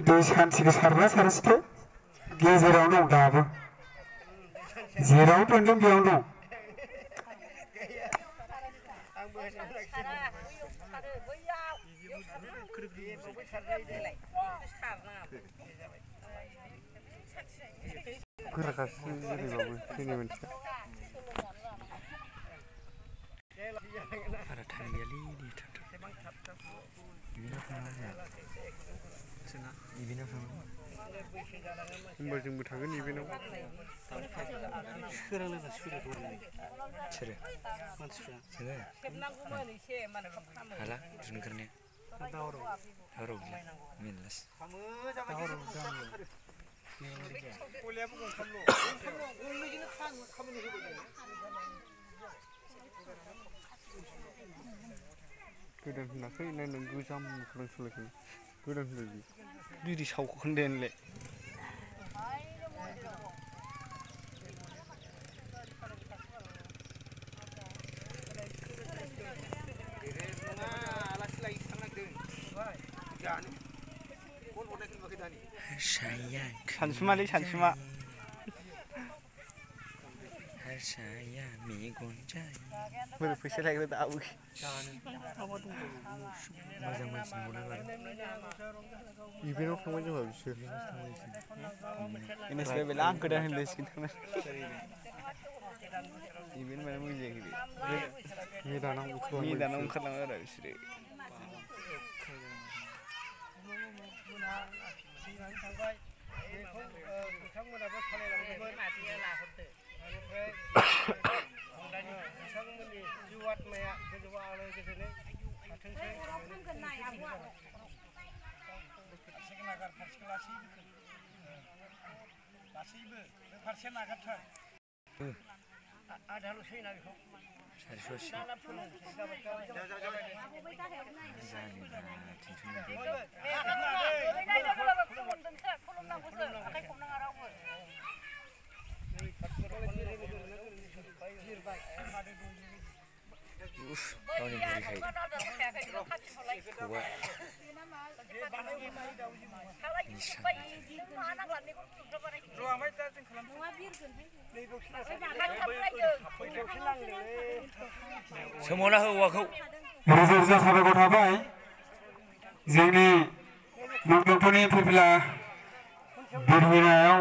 दै सानसेखौ सारना सारासैथो गेजेरावनो दं दाबो जेराव दोन्दों बेयावनो दं गोराखासो जेरैबाबो थैनाय मानसिया बारा टाइम गैयालै इभेन्टआव थांना जोंना इभेन्टआव थाङो होमबा जोंबो थांगोन इभेन्टआव सोरांलोङा सोरो मानसिफ्रा हाला दुनगोरने दावराव गैला मेनलास गोदान होनाखै नायनो गोजाम खोनासंलायखो गोदान होनबाय बिदि सावख'खोन दे होनलाय सानसुमालै सानसुमा बोरै फैसा लायग्रा दाबो मोजां मानसि नुलायबाय इभेन्टआव थांबाय जोंहा बिसोर इनिसबाय बेला आं गोदान होनलायसिगोन थांना इभेन्ट माने मोजाङै मेदानाव ओंखारलाङो आरो बिसोरो बिथांमोनाबो सालायलांदोंमोन बिथांमोननि जिउ आत्माया गोजौआव आलो गोजोनै थाथोंसै गासैबो बे फारसे नागारथार आधाल' सैना बेखौ सोमावना हौवाखौ रोजा रोजा साबायखर थाबाय जोंनि मुंदांखानि फैफिला बिरहोनायाव